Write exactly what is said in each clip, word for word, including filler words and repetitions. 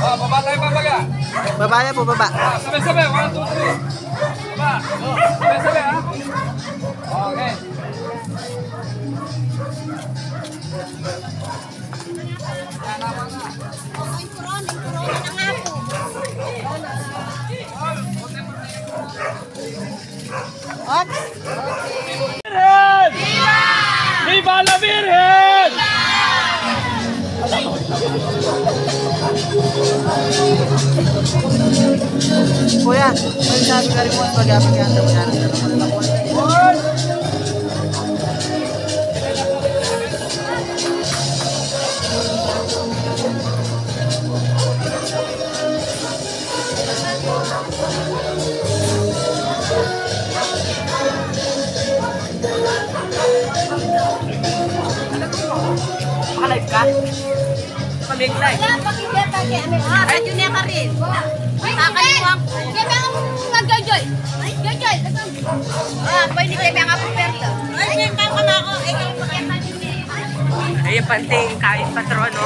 Oh, baba tayo, pabaga. Baba na po, baba. Ah, sabay-sabay. One, two, three. Baba. Sabay-sabay, ha? Okay. Oops. Virgen! Viva la Virgen! Kuya, may sabi ka rin mo, pag-apit ka, ang dami natin. Naka-live ka? Naka-live ka? Wala, pakita pa kay ano. Ah, radyo niya ka rin. Ay, kakalimutan ko. Kaya nga mag-joy-joy. Joy-joy. Ah, pwede kaya nga po, Berto. Ay, kaya nga ako. Ay, kaya nga ako. Ay, panting, kain patrono.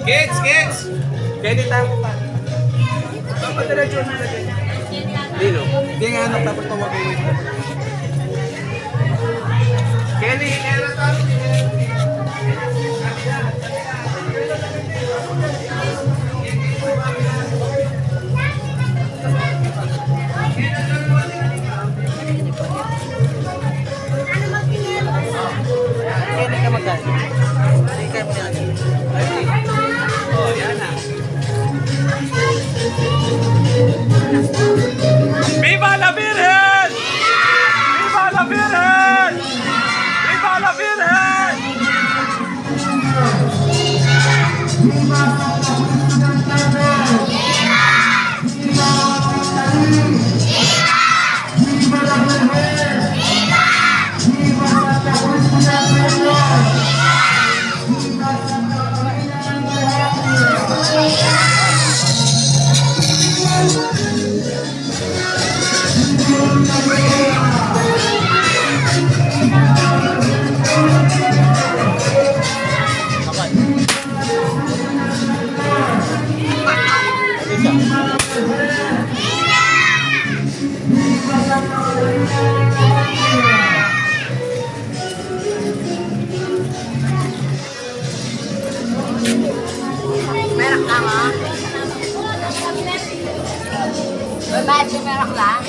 Kids, kids! Pwede tayo pa. Papadala dyan na dyan. Dino? Hindi nga, ano, tapos tawagin mo ito. Kelly, meron tayo. Viva la Virgen! Viva la Virgen! Viva la Virgen! Merak lang, ah. Babayad ka, merak lang.